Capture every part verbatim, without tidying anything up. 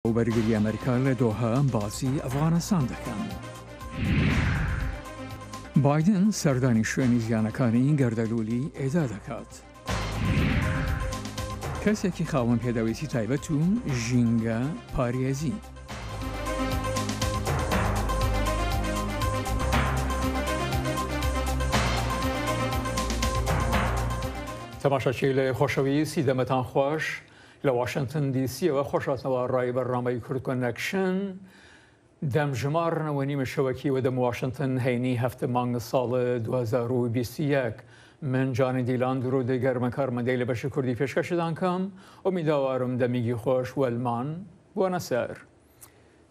و بەرگری ئەمریکا لە دۆها باسی ئەفغانستان دەکەن. بایدن سەردانی شوێنی زیانەکانی گەردەلولی ئێدا دەکات. کەسێکی خاوەن پێداویستی تایبەت و ژینگە پارێزی. تەماشاچی لە خۆشەویستی، دەمەتان خۆش. لە واشنگتن دی سیەوە خۆشاتنەوە ڕای بەرنامەی کورد کۆنەکشن. دەمژمار نەوە نیمە شەوەکی وە دەم واشنگتن، هەینی هەفتە مانگ ساڵ دوهزار و بیست و یەک. من جانی دیلان درود گەرمە کارمەندەی لە بەشی کوردی پێشکەشتان کەم. ئومیداوارم دەمیگی خۆش وەلمان بۆنە سەر.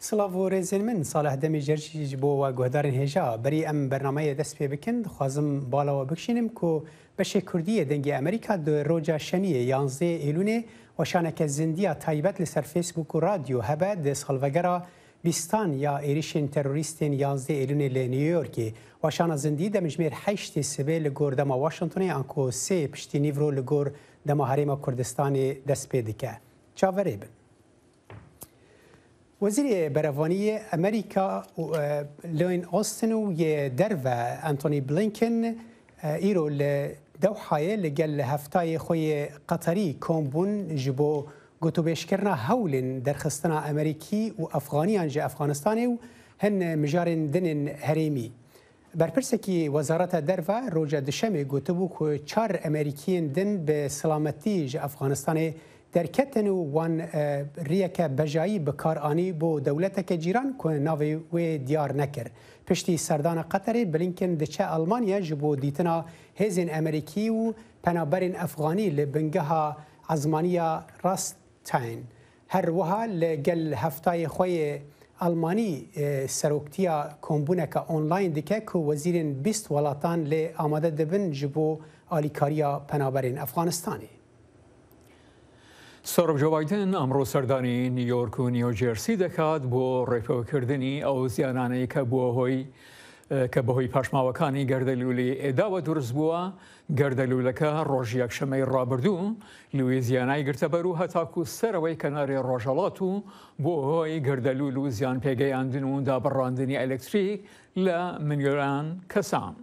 سڵاو و ڕێزێن من ساڵح دەمی ژەرژی ji bo we guhdarên hêja. Berî em bernameyê dest pê bikin, dixwazim bala we bikişînim ku beşê Kurdî yê Dengê Amerîka di roja şemiyê yanzdeh Êlûnê weşaneke zindiya taybet li ser Facebook û radyo hebe di salvegera bîstan ya êrişên terorîstên yanzdeh Êlûnê li New Yorkê. Weşana zindî demjimêr heştê sibê li gor dema Washingtonê anku sê piştî nîvro li gor dema Herêma Kurdistanê dest pê dike. Çaverê bin. Wezîrê Berevanî yê Amerîka û, e, Lloyd Austin û yê derve Antony Blinken, e, îro li Dewhayê li gel heftayê xwe yê Qeterî kom bûn ji bo gotûbêjkirina hewlên derxistina Amerîkî û Efxaniyan ji Efxanistanê û hin mijarên din ên herêmî. Berpirsekî Wezareta Derve roja Duşemê gotibû ku çar Amerîkiyên din bi silametî ji Efxanistanê derketin û wan, e, riyeke bejayî bi kar anî bo dewleteke cîran ku navê wê diyar nekir. Piştî serdana Qeterê, Blinken diçe Almanya ji bo dîtina hêzên Amerîkî û penaberên Efxanî li bingeha ezmaniya Rast Tain. Her wiha li gel heftayê xwe yê Almanî, e, seroktiya kombûneke online dike ku wezîrên bîst welatan lê amade dibin ji bo alîkariya penaberên Efxanistanê. سەرۆک جۆ بایدن ئەمڕۆ سەردانی نیویۆرک و نیوجێرسی دەکات بۆ ڕێپێوەکردنی ئەو زیانانەی کە بووە هۆی، کە بەهۆی پاشماوەکانی گەردەلولی ئێداوە دروست بووە. گەردەلوولەکە ڕۆژی یەکشەممەی ڕابردوو لویزیانای گرتەبەر و هەتاکو سەرەوەی کەناری ڕۆژهەڵات و بۆ هۆی گەردەلوول و زیان پێگەیاندن و دابڕاندنی ئەلەکتریک لە ملیۆنان کەسان.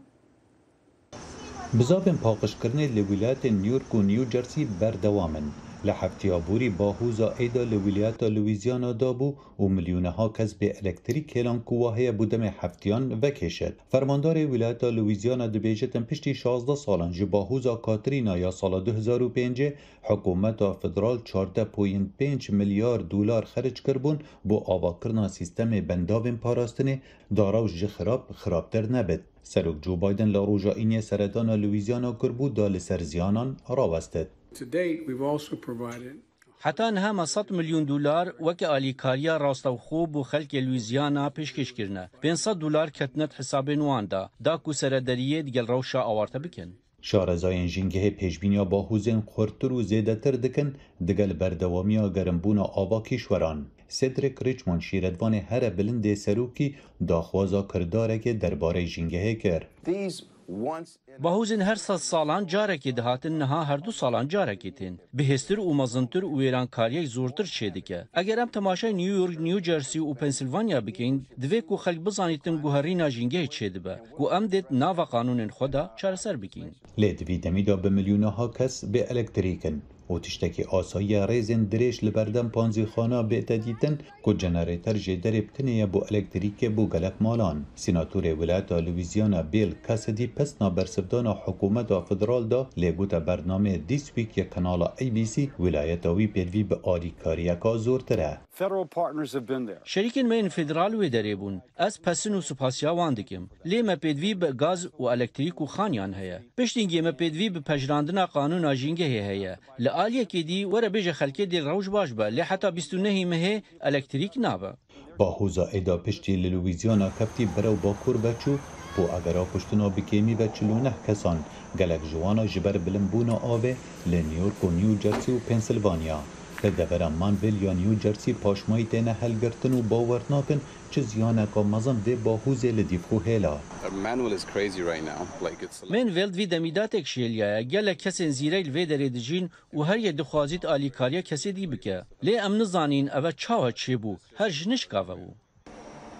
Bizavên paqijkirinê li wîlayetên New York û New Jersey berdewam in. Li heftiya borî bahûza êda li wîlayeta Louisiana dabû û milyûneha kes bê elektrîk hêlan ku wa heye bo demê heftiyan vekêşit. Fermandarê wîlayeta Louisiana dibêjit, em piştî şazdeh salan ji bahûza Katrîna ya sala du hezar û pêncê hikûmeta federal çardeh point pênc milyar dolar xeric kiribûn bo avakirina sîstemê bendavên parastinê, da rewş ji xirab xirabtir nebit. Serok Joe Biden li roja Îniyê seredana Louisiana kirbû da li ser ziyanan rawestit. To date, we've also provided Heta niha me sed milyon dolar weke alîkariya rastewxo bo xelkê Louisiana pêşkêş kirine. Pênc sed dolar ketine di hesabên wan de, da ku serederiyê digel rewşa awarte bikin. Şarezayên jîngehê pêşbîniya bahûzên xurttir û zêdetir dikin, digel berdewamiya gerimbûna ava kîşweran. Cedric Richmond, şîretvanê here bilind ê serokî, daxwaza kirdarekê derbarê jîngehê kir. These once in Bahûzên her sed salan carekê dihatin, niha her du salan carekê tên. Bihêztir û mezintir û wêrankariyek zortir çêdike. Eger em temaşayê New York, New Jersey û Pennsylvania bikin, divê ku xelk bizanîtin guherîna jîngehê çêdibe, ku em dê di nava qanûnên xwe de çareser bikin. Lê di vî demî de bi milyûneha kes bê elektrîk in û tiştekî asayî ye rêzên dirêj li berdem panzîxana bête dîtin ku jenerêter jêderê bi tinê ye bo elektrîkê bo gelek malan. Sînatorê wilata Louisiana Bill Cassidy pesna bersivdana hikûmeta federal da, lê gote bernameyê This Week ya kanala A B C wilayeta wî pêdivî bi alîkariyeka zortir e. Federal partners have been there. Şerîkên me yên federal wê derê bûn. Ez pesin û sipasiya wan dikim. Lê me pêdivî bi gaz û elektrîk û xaniyan heye. Piştîngiyê me pêdivî bi pejirandina qanûna jîngehê heye. Li aliyekê dî were bêje xelkê dê rewş baş be, lê heta bîst û nehê mehê elektrîk nabe. Bahûza êda piştî li Louisiana keftî berew bakur veçû, bo egera kuştina bi kêmî ve çil û neh kesan, gelek ji wana ji ber bilimbûna avê li New York û New Jersey û Pennsylvania. Li devera Manville ya New Jersey paşmayî têne hilgirtin û bawer nakin çi ziyaneka mezin vê bahûzê li dîv xwe hêla. Manuel is crazy right now. Like, it's Manuel di vî demî de têkşêliyaye. Gelek kesên zîrek li vê derê dijîn û her yek dixwazît alîkariya kesê dî bike. Lê em nizanîn eve çawa çêbû. Her ji nişka ve bû.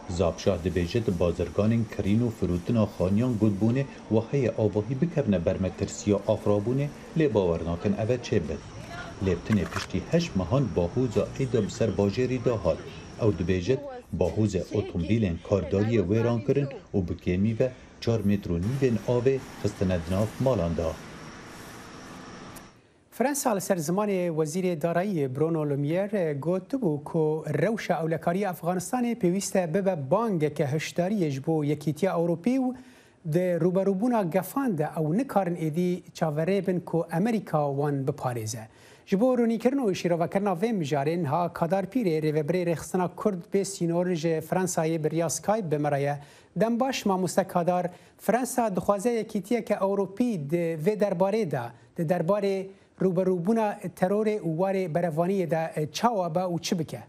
Zabşah dibêjit, bazirganên kirîn û firotina xaniyan gotbûnê wa heye avahî bikevine ber metirsiya afirabûnê, lê bawer nakin eve çêbit. Lê bi tinê piştî heşt mehan bahûza êda bi ser bajêrî de hat. Ew dibêjit, bahûzê otomobîlên kardariyê wêran kirin û bi kêmî ve çar metr û nîvên avê xistine di nav malan de. Fransa li ser zimanê Wezîrê Darayiyê Bruno Le Maire gotibû ku rewşa ewlekariya Efxanistanê pêwîst e bibe bangeke hişdariyê ji bo Yekîtiya Ewropî û di rûberûbûna gefan de ew nikarin êdî çaverê bin ku Amerîka wan biparêze. Ji bo rûnîkirin û şîrovekirina vê mijarê niha Kadar Pîrê, rêvebirê Rêxistina Kurd bê sînor ji Fransayê bi riya Skype bi me re ye. Dem baş mamoste Kadar, Fransa dixwaze yekîtiyeke Ewropî di vê derbarê de, di derbarê rûberûbûna terorê û warê berevaniyê de, e, çawa be û çi bike?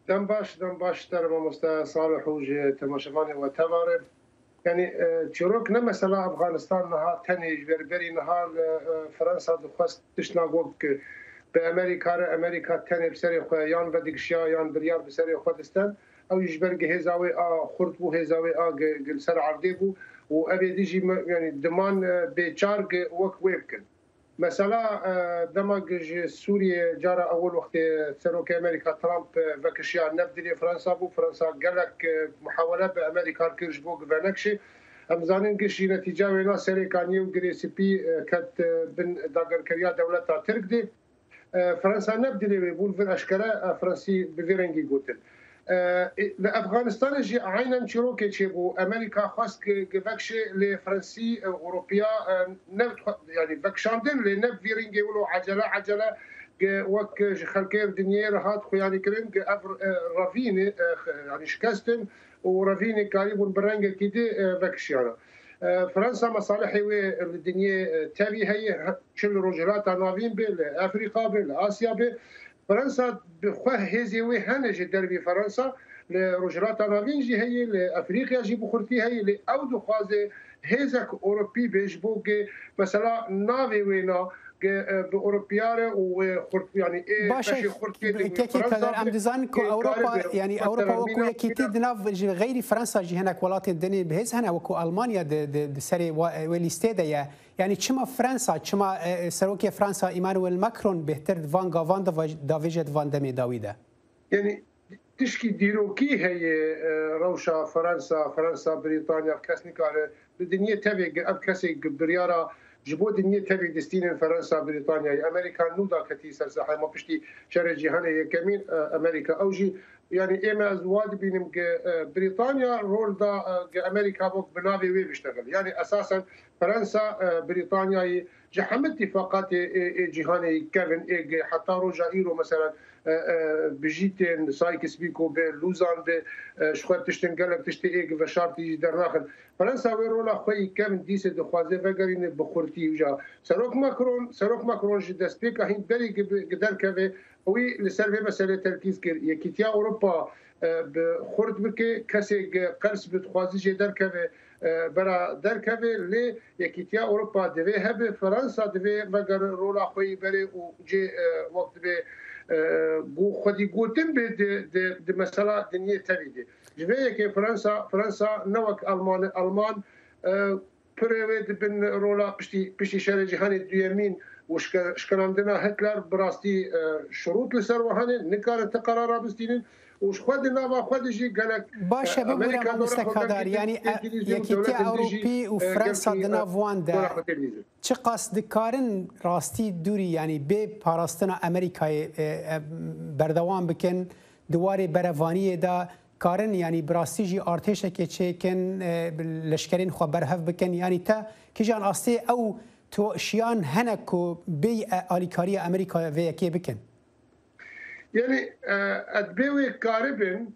Dem baş, dem baş te re mamoste Salih û ji temaşevanê we tevare. Yanî, e, çîrok ne mesela Afganistan niha tenê ji ber berî niha li, e, Fransa dixwest tiştna got ku bi Amerîka re, Amerîka tenê bi serê xwe yan vedigişiya yan biryar bi serê xwe disten. Ew jî ji ber gi hêza wê a xurt bû, hêza wê a gi, gi li ser erdê bû û ev êdî jî me, yanî diman, e, bêçar gi wek wê bikin. Mesela, e, dema gi ji Sûriyê cara ewil wextê Serokê Amerîka Trump, e, vekişiya, ne bi dilê Fransa bû, Fransa gelek, e, muhawele bi Amerîka kir ji bo gi venekişê. Em zanin giş jî netîca wêna serê kaniyê û girê spî, e, ket, e, bin dagirkeriya dewleta Tirk de. E, Fransa ne bi dilê wê bû, li vir eşkere, e, Fransî bi vî rengî gotin. E, e, li Efxanistanê jî aynen çîrokê çêbû. Amerîka xwest ki, ki vekşê lê Fransî, e, Ewropiya, e, ne, yanî vekişandin lê ne bi vî rengê wilo ecele ecele ki wek ji xelkê dinyê re hat xuyanî kirin ki ev, e, revînê, e, yanî şikestin û revînê karîbûn bi rengekî di, e, vekişiyana. E, Fransa mesalihê wê li dinyê, e, tevî heye, he, çi li Rojhilata Navîn be, li Efrîka be, li Asya be. Fransa bi xwe hêzê wê hene ji dervî Fransa, li Rojhilata Navîn jî heye, li Efrîqya jî bi xurtî heye, lê ew dixwaze hêzek Ewropî be ji bo ku mesela navê wê na ke, e, bi Ewropiya re û wê xurt, yanî ê Baş e, beşê xurt tê di wê kekê Fransa Kader, em be, dizanin ku ê Ewropa, karibe yanî xwe Ewropa wekû teremîna yekîtî bîna. Di nav ji xeyrî Fransa jî hinek welatên dinê bi hêz hene, wekû Almanya di, di, di serê wa-, wê lîstê de ye. Yanî çima Fransa, çima, e, e, serokê Fransa Emmanuel Macron bêhtir di van gavan de va-, davêje di van demê dawî de? Yanî tişkî dîrokî heye, e, rewşa Fransa, Fransa, Brîtanya, kes nikare li dinyê tevê gi-, ev kesê gi-, biryara ji bo dinyê tevê distînin Fransa, Brîtanyayê. Amerîka nû da ketî ser sahê ma piştî şerê cîhanê yekemîn, e, Amerîka. Ew jî, yanî ê me ez wa dibînim gi, e, Brîtanya rol da, e, gi Amerîka bok bi navê wê biştexil. Yanî esasen Fransa, e, Brîtanyayê ji hemî tîfaqatê ê, ê cîhanê kevin, ê gi heta roja îro, meselen, e, e, bijîtên Sykes-Picot be, Luzan be, e, ji xwe tiştin gelek tiştê ê gi veşartî jî dernaxin. Fransa wê rola xwe yî kevin dîsê dixwaze vegerîne bi xurtî. Uca Serok Macron, Serok Macron ji destpêka hîn berî gi bi, gi derkeve, wî li ser vê meselê terkîz kir. Yekîtiya Ewropa, e, bi xurt bike, kesê gi qers bi dixwaze jê derkeve, e, bera derkeve, lê Yekîtiya Ewropa divê hebe, Fransa divê veger rola xwe yî berê û cê, e, wek divê, e, gu-, xwedî gotin bê di, di, di mesela dinyê tevî de. Ji vê yekê Fransa, Fransa ne wek Alman e, Alman, e, pirê wê di bin rola piştî, piştî şerê cîhanê duyemîn û şke-, şkinandina Hitler bi rastî, e, şurût li ser we hene, nikarin ti qerara bistînin û ji xwe di nava xwe de jî gelek, Baş e, e, bibûre Amerîka mamoste dora xwe Kadar, gelkî yanî, e, têkilîzin û Yekîtiya dewletin de jî, Ewropî û e, Fransa gelkî, di e, nav wan de dora xwe têlîzin. Çiqas dikarin rastî dûrî, yanî bê parastina Amerîkayê, e, e, berdewam bikin, di warê berevaniyê de karin, yanî bi rastî jî artêşekê çêkin, e, leşkerên xwe berhev bikin, yanî te kîjan astê ew tu-, şiyan hene ku bê, e, alîkariya Amerîka vê yekê bikin? Yanî, e, ez dibê wê karibin,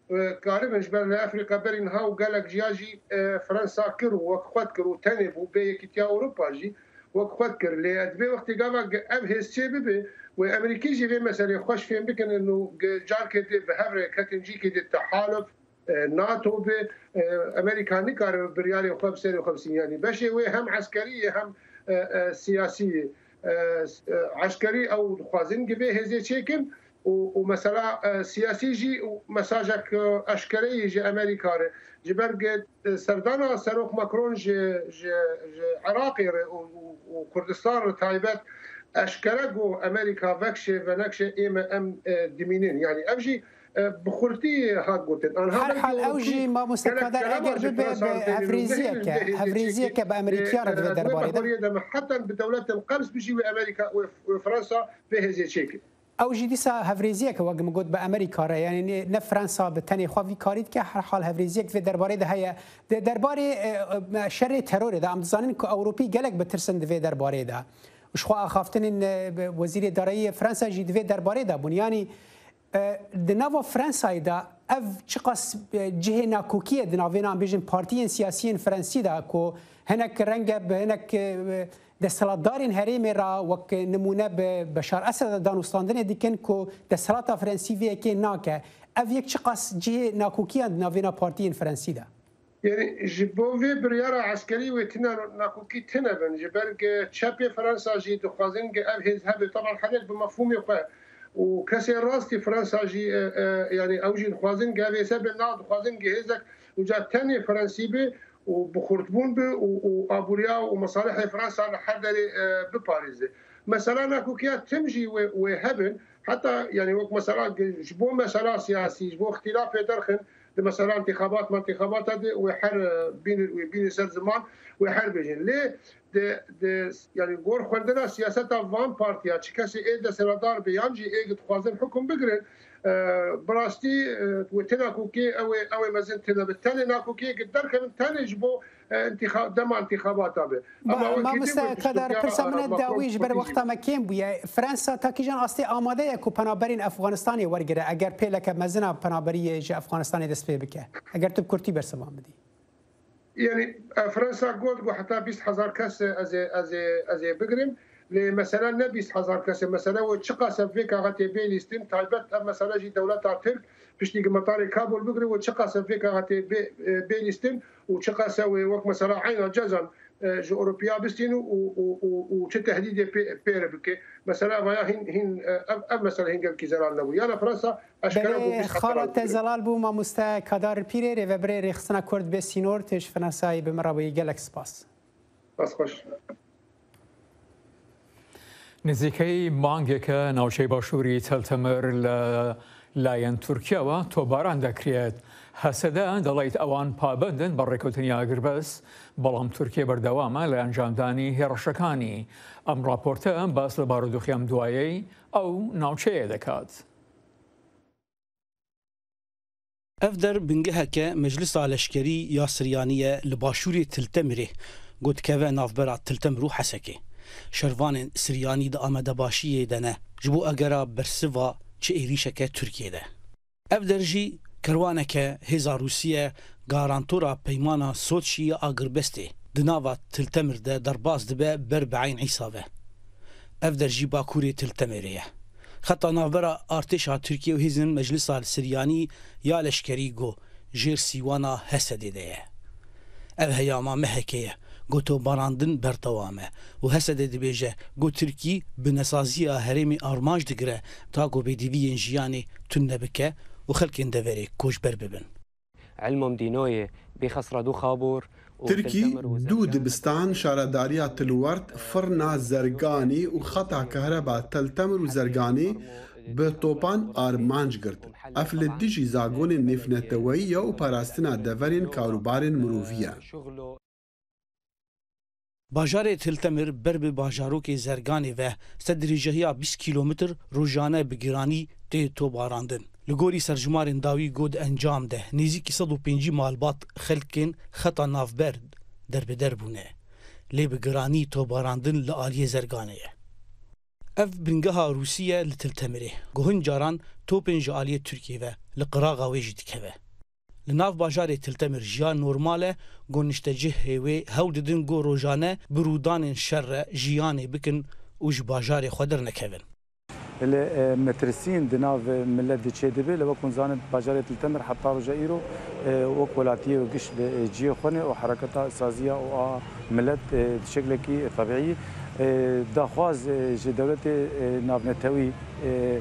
e, karibin ji ber li Efrîka berî niha û gelek jiya jî, e, Fransa kir û wek xwe dikir û tenê bû bê Yekîtiya Ewropa jî wek xwe dikir. Lê ez vê wextê gava ge-, ev hêz çê bibe, wê Amerîkî jî vê meselê xweş fêm bikin û ge-, carkê dê bi hev re ketin cîkê dê tehaluf, e, NATO bi, e, Amerîka nikare biryarê xwe bi serê xwe bisîn. Yanî beşê wê hem eskerî ye hem, e, e, siyasî ye. E, s-, e, eskerî ew dixwazin gi vê hêzê çêkin û, û mesela, e, siyasî jî û mesajek, e, eşkere yê ji Amerîka re. Ji ber gi, e, serdana Serok Macron ji, ji, ji Iraqê re û, û, û Kurdistan re taybet eşkere got Amerîka vekşe venekşe ê me em, e, dimînin. Yanî ev jî, e, bi xurtî hat gotin. Anha Her belkî hal ew Ewropî jî mamoste gelek Kader kelama eger ji bibe Fransa bi re tênin û hevrêziyeke, nehêlin vê hêzê hevrêziyeke çêkin. bi Amerîkiya re Lê, e, divê e, derbarê de. Wê hevoriye de me heten bi dewletên qers bijî wê Amerîka, wê, wê Fransa vê hêzê çêkin. Ew jî dîsa hevrêziyeke wek min got bi Amerîka re, yanî ne, ne Fransa bi tenê xwe vî karî dike, her hal hevrêziyek vê derbarê de heye. Di derbarê, e, e, şerê terorê de em dizanin ku Ewropî gelek bi tirsin di vê derbarê de. Ji xwe axaftinên, e, wezîrê darayî yê Fransa jî di vê derbarê de bûn. Yanî, e, di nava Fransayê de ev çiqas, e, cihê nakokî ye di navêna em bêjin partiyên siyasiyên Fransî de ku hinek renge bi hinek, e, desthilatdarên herêmê re wek nimûne bi Beşar Esed danûstandinê dikin ku desthilata Fransî vê yekê nake. Ev yek çiqas cihê nakokî ye di navêna partiyên Fransî de? Yanî ji bo vê biryara eskerî wê tune nakokî tune bin. Ji ber ge çepê Fransa jî dixwazin ge ev hêz hebe. Teban her yek bi mefhûmê xwe û kesê rastî Fransa jî, e, e, yanî ew jî dixwazin ge ev hêz hebe, na dixwazin ge hêzek uca tenê Fransî be û bi xurtbûn be û, û aboriya û mesalihê Fransa li her derê, e, biparêze. Mesela nakokiya tim jî wê, wê hebin. Heta, yanî wek mesela ge-, ji bo mesela siyasî, ji bo îxtîlafê derxin, di mesela întîxabat, mentîxabata de wê her, e, bînin, wê bînin ser ziman, wê her bêjin. Lê di, di, yanî gor xwendina siyaseta van partiya, çi kesê ê desthilatdar be yan jî ê dixwazin hukum bigirin, e, bi rastî, e, wê ti nakokê ew ê, ew ê mezin tune bi. Tenê nakokê ge derkevin tenê ji bo, e, întîxa-, dema întîxabata be. Ama wekî Mamoste Kadar, pirsa min e dawî ji ber wexta me kêm bûye. Fransa ta kîjan astê amade ye ku penaberên Efxanistanê wergire, eger pêleke mezin a penaberiyê ji Efxanistanê dest pê bike? Eger tu bi kurtî bersivan bidî. Yanî, e, Fransa got ku heta bîst hezar kes, e, ez ê, ez ê, ez ê bigirim. Lê mesele ne bîst hezar kes e. Mesele wê çiqas ev vê kaxetê bê lîstin, taybet ev mesele jî dewleta Tirk piştî ku metarê Kabul bigire, wê çiqas ev vê kaxetê bê, e, bê lîstin û çiqas ew ê wek mesela eyna cezan, e, ji Ewropiya bistînin û, û, û, û çi tehdîdê pê, pê re bike. Mesela vaya hîn, hîn, e, ev, ev mesele hîn gelkî zelal nebû. Yana Fransa eşkere bû Belê, bîst hezar xala te zelal bû, mamoste Kadar Pîrê, rêvebirê Rêxistina Kurd bê sînor, tu ji Fransayê bi min re bûyî. Gelek spas. Bas xweş. نزیکەی مانگێکە ناوچەی باشووری تەلتەمر لە لایەن تورکیاوە تۆباران دەکرێت. هەسەدە دەڵیت ئەوان پابەندن بە ڕێکەوتنی ئاگربەست، بەڵام تورکیا بەردەوامە لە ئەنجامدانی هێڕەشەکانی. ئەم ڕاپۆرتە باس لە بارودۆخی ئەم دوایەی ئەو ناوچەیە دەکات. Ev der bingeheke Meclisa Leşkerî ya Siryanî ye li başûrê Til Temirê, ku dikeve navbera Til Temir û Hesekê. Şervanên Siryanî di amadebaşiyê de ne ji bo egera bersiva çi êrîşeke Tirkiyê de. Ev der jî kerwaneke hêza Rûsiye garantora peymana Soçî ya agirbestê di nava Til Temir de derbas dibe ber bi Eyn Îsa ve. Ev der jî bakurê Til Temirê ye. Xeta navbera artêşa Tirkiye û hêzên Meclisa Siryanî ya Leşkerî go jêr sîwana Hesedê de ye. Ev heyama mehekê ye, go tobarandin berdewam e û Hesedê dibêje, go Tirkî bi nesaziya herêmê armanc digire, ta ku bêdîviyên jiyanê tune bike û xelkên deverê koçber bibin. Elmam Dînoyê, Bîxesra dû Xabor û Tirkî Til Temir û dû Zergan dibistan şaredariya Tilwert, firna Zerganî û xeta kehreba Tel Temir û Zerganî bi topan armanc girt. Ev li dijî zagonên nêvneteweyî ye û parastina deverên karûbarên mirovî ye. Bajarê Til Temir ber bi bajarokê Zerganê ve sed dirêjehiya bîst kîlometr rojane bi giranî tê tobarandin. Li gorî serjimarên dawî go di encam de nêzîkî sed û pêncî malbat xelkên xeta navber derbider bûne. Lê bi giranî tobarandin li aliyê Zerganê ye. Ev bingeha Rûsî ye li Til Temirê, ku hin caran topên ji aliyê Tirkiyê ve li qiraxa wê jî dikeve. Li nav bajarê Til Temir jiyan normal e, ku niştecihê wê hewl didin ku rojane bi rûdanên şer re jiyanê bikin û ji bajarê xwe dernekevin. Li, e, metirsîn di nav, e, milet de çêdibe, li wek hûn zanin bajarê Til Temir heta roja îro, e, wek welatiyê û giş li, e, cihê xwe ne û hereketa saziya û a milet, e, di şeklekî, e, tebîî, e, daxwaz, e, ji dewletê, e, navnetewî, e,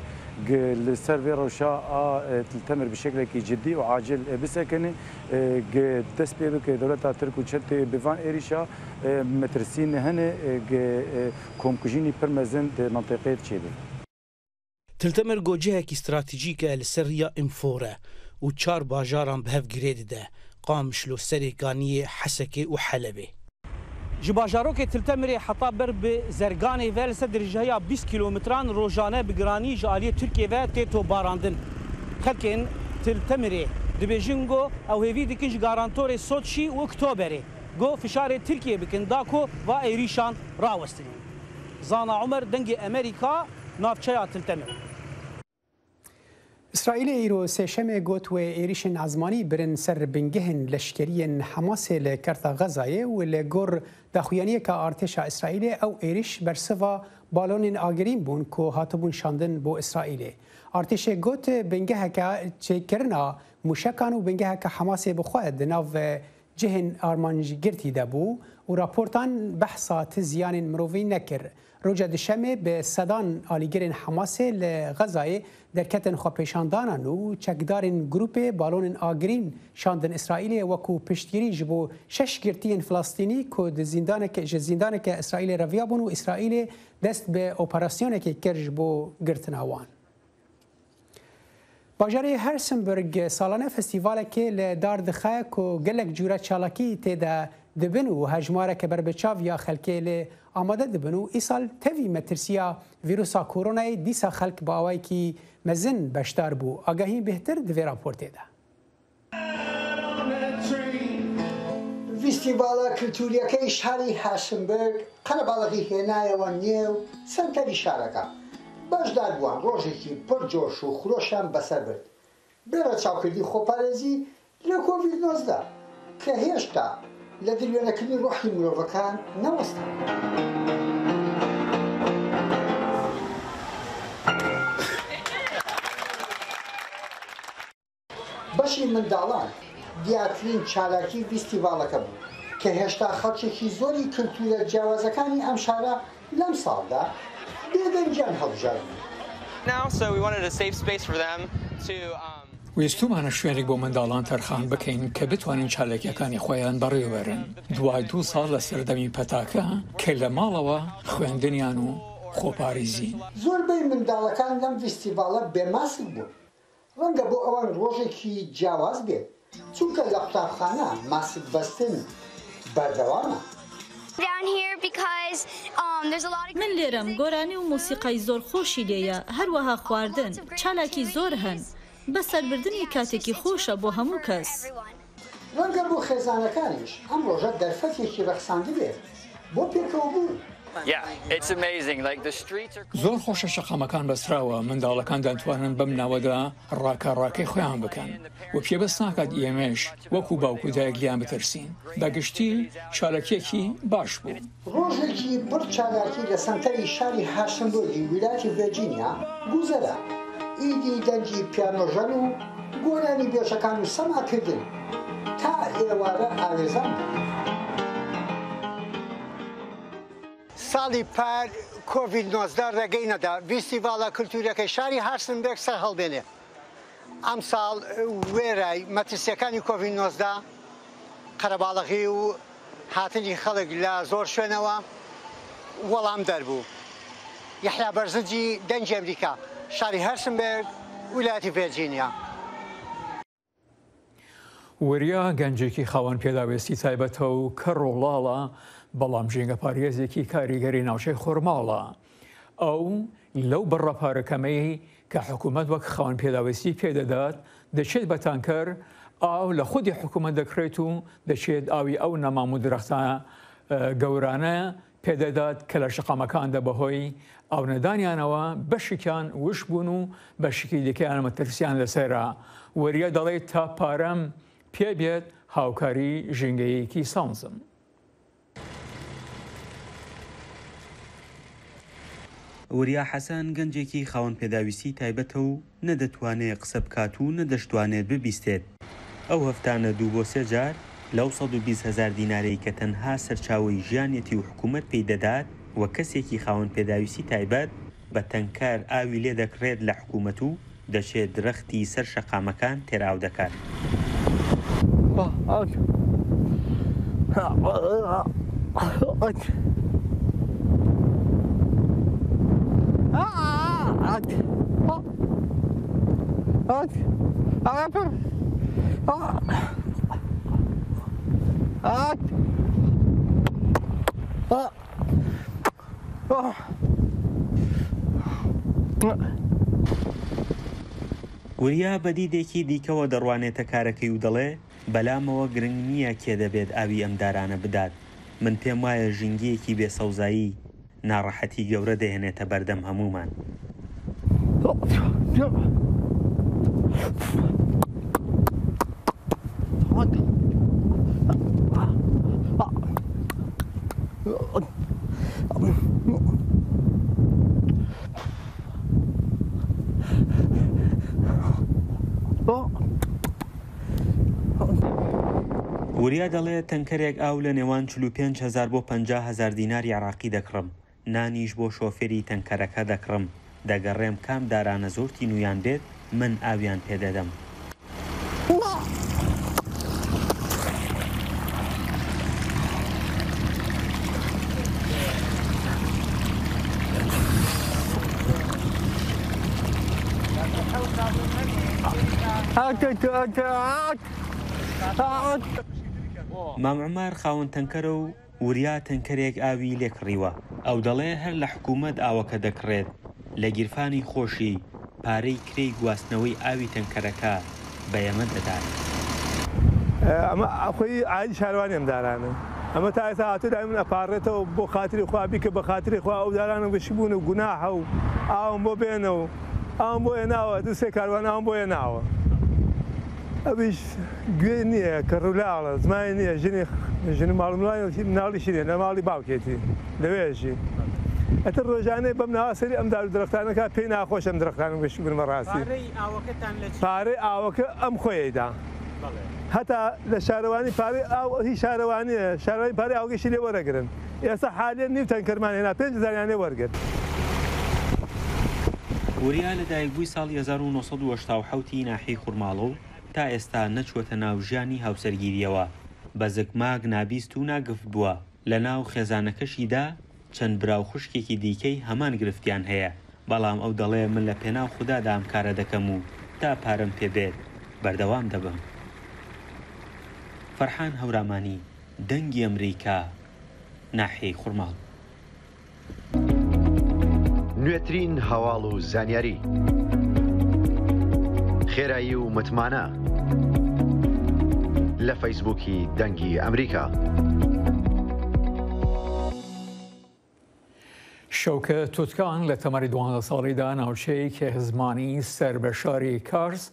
gi-, li ser vê rewşa a, e, Til Temir bi şeklekî cidî û acil, e, bisekine, e, gi dest pê bike dewleta Tirk û çetê bi van êrîşa, e, metirsîn hene, e, gi, e, komkujînî pir mezin di mintîqê çêbe. Til Temir ku cihekî stratejîk e li ser riya Înfor e û çar bajaran bi hev girê dide, Qamişlo, Serê Kaniyê, Hesekê û Helebê. Ji bajarokê Til Temirê heta ber bi Zerganê ve li ser dirêjeya bîst kîlometran rojane bi giranî ji aliyê Tirkiyê ve tê tobarandin. Xelkên Til Temirê dibêjin ku ew hêvî dikin ji garantorê Soçî û Oktoberê ku fişarê Tirkiyê bikin da ku va êrîşan rawestinin. Zana Umer, Dengê Emerîka, navçeya Til Temir. Îsraîlê îro sêşemê got wê êrîşên ezmanî birin ser bingehên leşkerî yên Hamasê li Kerta Xezayê û li gor daxuyaniyeke artêşa Îsraîlê ew êrîş bersiva balonên agirîn bûn ku hatibûn şandin bo Îsraîlê. Artêşê got bingeheke çêkirina mûşekan û bingeheke Hamasê bi xwe di nav cihên armancgirtî de bû û raportan behsa ti ziyanên mirovî nekir. Roja Duşemê bi sedan alîgirên Hamasê li Xezayê derketin xwepêşandanan û çekdarên grûpê balonên agirîn şandin Îsraîlê wekû piştgirî ji bo şeş girtiyên Filistînî ku di zîndaneke, ji zîndaneke Îsraîlê reviyabûn û Îsraîlê dest bi operasyonekê kir ji bo girtina wan. Bajarê Harrisonburg salane festîvalekê li dar dixe ku gelek cûre çalakî tê de dibin û hejmareke berbiçav ya xelkê lê amade dibin û îsal tevî metirsiya vîrusa koronayê dîsa xelk bi awayekî mezin beşdar bû. Agahî bêhtir di vê raportê de. Festîvala Kultûriyekey Şarî Harrisonburg qerebalixî hênayewe nêw senterî şareka. Beşdarbûwan rojekî pir coş û xiroşan beser bird. Bê reçawkirdî xweparêzî li Covid nozdeh ke hêşta li dilwênekirdnî ruhî mirovekan newesta. Beşî mindalan diyartirîn çalakî festîvaleke bû ke hêşta xelkekî zorî kultûrê ciyawazekanî em şara lem sal de bêdengiyan hilbijartibû. Now, so we wanted a safe space for them to, um, ویستومانە شوێنێک بۆ منداڵان تەرخان بکەین کە بتوانین چالاکیەکانی خۆیان بەڕێوەبەرن دوای دوو ساڵ لە سەردەمی پەتاکە کە لە ماڵەوە خوێندنیان و خۆپاریزین. زۆربەی منداڵەکان لەم فیستیڤاڵە بێ ماسک بوون. ڕەنگە بۆ ئەوان ڕۆژێکی جیاواز بێت، چونکە لە قوتابخانە ماسک بەستن بەردەوامە. Down here because, um, there's a lot of من لێرەم، گۆرانی و مۆسیقای زۆر خۆشی لێیە، هەروەها خواردن. چالاکی زۆر هەن. بەسەربردنی کاتێکی خۆشە بۆ هەموو کەس. ڕەنگە بۆ خێزانەکانیش ئەم ڕۆژە دەرفەتێکی ڕەخساندبێت بۆ پێکەوەبوون. Yeah, it's amazing. Like, the streets are زۆر خۆشە، شەقامەکان بەستراوە، منداڵەکان دەتوانن بەم ناوەدا ڕاکە ڕاکەی خۆیان بکەن و پێبەست ناکات ئێمەش وەکو باوک و دایک لیان بترسین. بەگشتی چالاکیەکی باش بوو. ڕۆژێکی پڕ چالاکی لە سەنتەری شاری هارسنبۆرگی ویلایەتی ڤێرجینیا گوزەرا. ئیدی دەنگی پیانۆژەن و گۆرانی بێژەکان و سەماکردن تا ئێوارە ئاوێزان بوو. ساڵی پار کۆڤید نۆزدە ڕێگەی نەدا ڤیستیڤاڵە کولتوریەکەی شاری هارسنبێرگ سەر هەڵبێنێ. ئەم ساڵ وێرای مەترسیەکانی کۆڤید نۆزدە، قەرەباڵغی و هاتنی خەڵک لە زۆر شوێنەوە وەڵام دەربوو. یەحیا بەرزنجی دەنگی ئەمریکا، شاری هەرسنبێرگ، ویلایەتی ڤێرجینیا. وریا گەنجێکی خاوەن پێداوێستی تایبەتە و کەڕ و ڵاڵە، بەڵام ژینگە پارێزێکی کاریگەری ناوچەی خورماڵە. ئەو لەو بڕە پارە کەمەی کە حکوومەت وەک خاوەن پێداوێستی پێدەدات، دەچێت بە تانکەر، ئاو لە خودی حکوومەت دەکڕێت و دەچێت ئاوی ئەو نەمام و درەختە، ئە، گەورانە پێدەدات کە لە شەقامەکاندا بەهۆی ئاونەدانیانەوە بەشێکیان وش بوون و بەشێکی دیکەیان مەترسیان لەسەرە. وەریە دەڵێت تا پارەم پێ بێت هاوکاری ژینگەیەکی سەوزم. وریا حەسەن گەنجێکی خاوەن پێداویستی تایبەتە و نەدەتوانێت قسە بکات و نەدەشتوانێت ببیستێت. ئەو هەفتانە دوو بۆ سێ جار لەو سەد و بیست هەزار دینارەی کە تەنها سەرچاوەی ژیانێتی و حکوومەت پێی دەدات، وە کەسێکی خاوەن پێداویستی تایبەت بە تەنکەر ئاوی لێ دەکڕێت لە حکوومەت و دەچێت درەختی سەر شەقامەکان تێراو دەکات. وریا بە دیدێکی دیکەوە دەڕوانێتە کارەکەی و دەڵێ، بەلامەوە گرنگ نییە کێ دەبێت ئاوی ئەم دارانە بدات، من پێم وایە ژینگەیەکی بێ سەوزایی ناڕەحەتی گەورە دەهێنێتە بەردەم هەموومان. وریا دەڵێت، تەنکەرێک ئاو لە نێوان چل و پێنج هەزار بۆ پەنجا هەزار دیناری عێراقی دەکڕم. نانیش بۆ شۆفێری تەنکەرەکە دەکڕم. دەگەڕێم کام دارانە زۆر تینویان بێت، من ئاویان پێ دەدەم. مام عومەر خاوەن تەنکەرە و وریا تەنکەرێک ئاوی لێکڕیوە. ئەو دەڵێ هەر لە حکوومەت ئاوەکە دەکڕێت. لە گیرفانی خۆشی پارەی کرێی گواستنەوەی ئاوی تەنکەرەکە بە ئێمە دەدات. ئەمە ئەخۆی عادی شارەوانی ئەم دارانە. ئەمە تا ئێستا هاتوو دای من ئەپارڕێتەوە بۆ خاتری خوا، بیکە بە خاتری خوا ئەو دارانە گشتی بوون و گوناحە و ئاوم بۆ بێنە و ئاوم بۆ هێناوە، دوو سێ کاروان ئاوم بۆ هێناوە. ئەویش گوێ نییە کە ڕوولاڵە، زمانی نییە، ژنی، ژن ماڵ مناڵی، مناڵیشی نییە، لە ماڵی باوکێتی، لەوێژی. ئەتر ڕۆژانەی بەم ناوە سەری ئەم دار و درەختانەکە پێی ناخۆش ئەم درەختانم گەشتی بنمە ڕاستی. پارەی ئاوەکەتان لە چی؟ پارەی ئاوەکە ئەم خۆیدا. بەڵێ. هەتا لە شارەوانی پارەی ئاو، هی شارەوانیە، شارەوانی پارەی ئاوگەشتی لێ وەرەگرن. ئێستا حالیە نیو تەنکەرمان هێنا، پێنج هەزاریان لێ وەرگرت. وریا لە دایکبووی ساڵی هەزار و نۆ سەد و هەشتا و حەوت ی ناحی خورماڵۆ و تا ئێستا نەچووەتە ناو ژیانی هاوسەرگیریەوە. بە زگماک نابیست و ناگفت بووە. لە ناو خێزانەکەشیدا چەند برا و خوشکێکی دیکەی هەمان گرفتیان هەیە، بەڵام ئەو دەڵێ، من لە پێناو خودادا ئەم کارە دەکەم و تا پارەم پێ بێت بەردەوام دەبم. فەرحان هەورامانی، دەنگی ئەمریکا، ناحیەی خورماڵ. نوێترین هەواڵ و زانیاری، خێرایی و متمانە لە فەیسبووکی دەنگی ئەمریکا. شەوکەت توتکان لە تەمەنی دوانزە ساڵیدا ناوچەیەکی هێزمانی سەر بە شاری کارس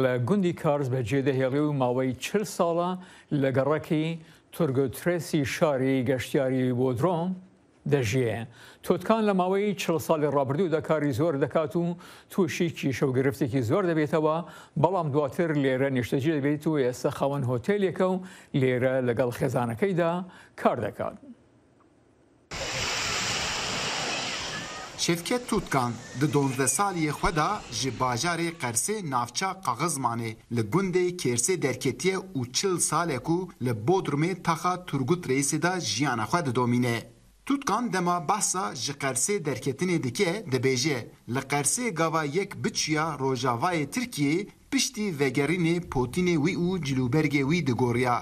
لە گوندی کارس بە جێ دەهێڵی و ماوەی چل ساڵە لە گەڕەکی تورگوترێسی شاری گەشتیاری بۆدرۆم دەژیێ. توتکان لە ماوەی چل ساڵی ڕابردوودا کاری زۆر دەکات و تووشی کیشە و گرفتێکی زۆر دەبێتەوە، بەڵام دواتر لێرە نیشتەجێ دەبێت و ئێستا خاوەن هۆتێلێکە و لێرە لەگەڵ خێزانەکەیدا کار دەکات. Şevket Tutkan di duwazdeh saliyê xwe de ji bajarê Qersê navça Qaxizmanê li gundê Kêrsê derketiye û çil sal e ku li Bodrumê taxa Turgut Reîsê de jiyana xwe didomîne. Tutkan dema behsa ji Qersê derketinê dike, dibêje, Li Qersê gava yek biçûya rojavayê Tirkiyeyê, piştî vegerînê potînê wî û cilûbergê wî digoriya.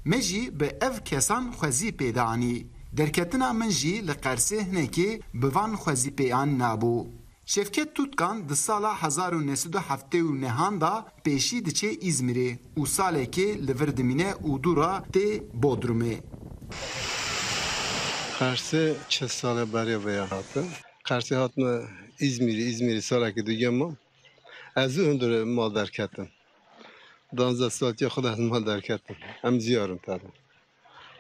Me jî bi ev kesan xwezî pê dianî. Derketina min jî li Qersê hinekê bi van xwezîpêyan nabû. Şevket Tutkan di sala hezar û neh sed û heftê û nehan de pêşî diçe Îzmîrê û salekê li vir dimîne û dû re tê Bodrumê. Qersê çil sale berê vêya hatin. Qersê hatime Îzmîrê, Îzmîrê salekê dugem mam. Ez zû hundirê mal derketim. Danzdeh saltiya xwe de ez mal derketim. Em ziyar in tabi.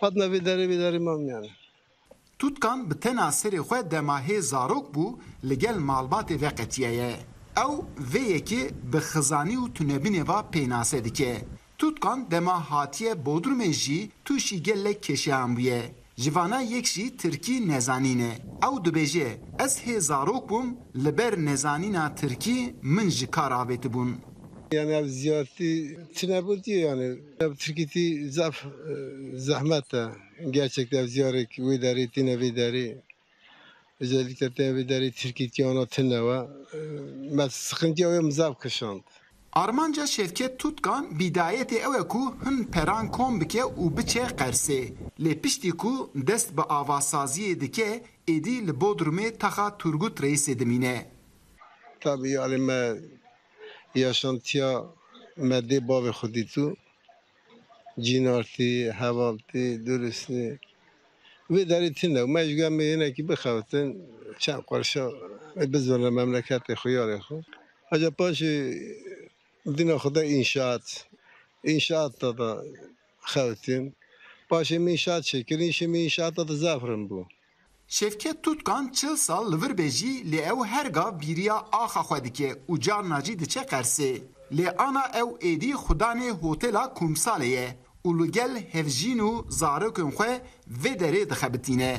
Hatina vê derê, vê derê mam yani. Tutkan bi tena serê xwe dema hê zarok bû, li gel malbatê veqetiyaye. Ew vê yekê bi xizanî û tunebûnê ve pênase dike. Tutkan dema hatiye Bodrumê jî tûşî gelek kêşeyan bûye. Ji vana yek jî tirkî nezanîn e. Ew dibêje, ez hê zarok bûm, li ber nezanîna tirkî min ji kar avêtibûn. Yani ev ziyaretî tune bû diye yani. Ev tirkîtî zaf e, zehmet e. Gerçekten ev ziyarek wê derê tîne vê derê. Özellikle tîne vê derê tirkîtî ana tune we. E, me sıkıntıya wê min zaf kişand. Armanca Şevket Tutkan bîdayetê ew e ku hin peran kom bike û biçe Qersê. Lê piştî ku dest bi avasaziyê dike, êdî li Bodrumê taxa Turgut Reîsê dimîne. Tabii yani me yaşantıya me dê bavê xwe dîtû. Cînartî, hevaltî, duristî. Vê derê tune. Me ji gel me hinekî bixebitin, çend qurşa bizone memleketê xwe, yarê xwe. Aca paşê dîna xwe de înşaat, înşaat da da xebitin. Paşê min înşaat çêkir, înşê min înşaat da da zaf rind bû. Şevket Tutkan çil sal li vir be jî, lê ew her gav bîriya axa xwe dike û carna jî diçe Qersê. Lê ana ew êdî xudanê hotela Kumsalê ye û li gel hevjîn û zarokên xwe vê derê dixebitîne.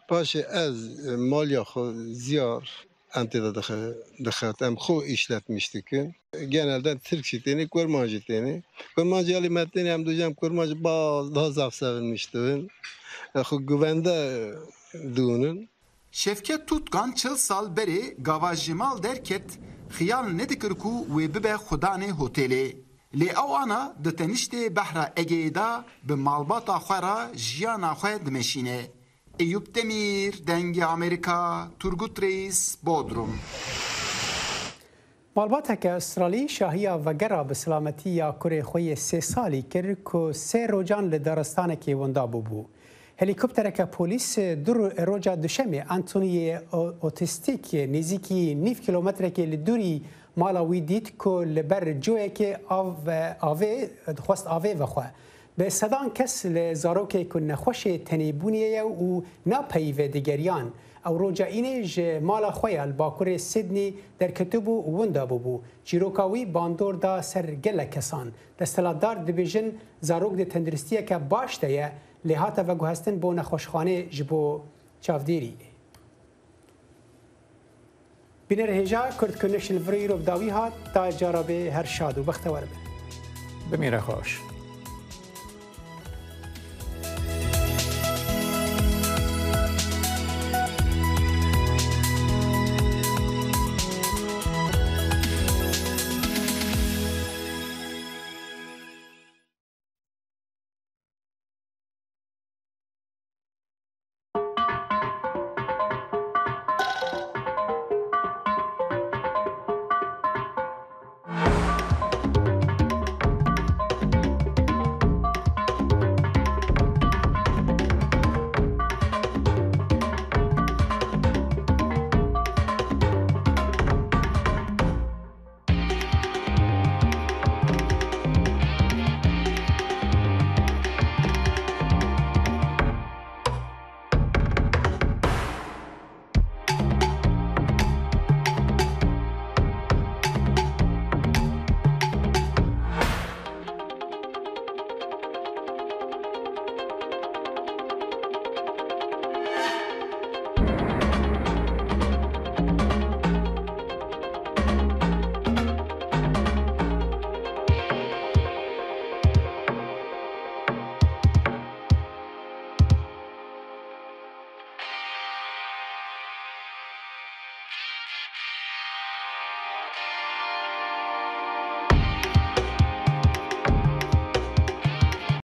Paşê ez e, maliya xwe ziyar em tê de dixe-, dixebit, em xwe işletmiş dikin. Genelde Tirk jî têne, Kurman jî têne. Kurman jî alî me têne, em dû jî em Kurman jî baz daha zaf sevinmiş dibin. E, xwe güvende dûnin. Şevket Tutkan çil sal berê gava ji mal derket, xiyal nedikir ku wê bibe xudanê hotelê. Lê ew ana di teniştê behra Egeyê de bi malbata xwe re jiyana xwe dimeşîne. Eyûp Demîr, Dengê Amerîka, Turgut Reis, Bodrum. Malbateke Australî şahiya vegera bi silametî ya kurê xwe yê sê salî kir ku sê rocan li daristanekê winda bûbû. Helîkoptereke polîs du ro-, roja Duşemê Anthony'yê o-, otîstîk nêzîkî nîv kîlometrekê li dûrî mala wî dît ku li ber coyekê av, avê, dixwest avê vexwe. Bi sedan kes li zarokê ku nexweşê tenêbûnê ye û napeyivê digeriyan. Ew roja înê ji mala xwe ya li bakurê Sydney derketibû û winda bûbû. Çîroka wî bandor da ser gelek kesan. Desthilatdar dibêjin zarok di tenduristiyeke baş de ye, lê hate veguhestin bo nexweşxanê ji bo çavdêrî. Bîner hêja Kurd ku neşin vir îro bi dawî hat, ta cara bê her şad û bextewer bin. Bimîre xweş.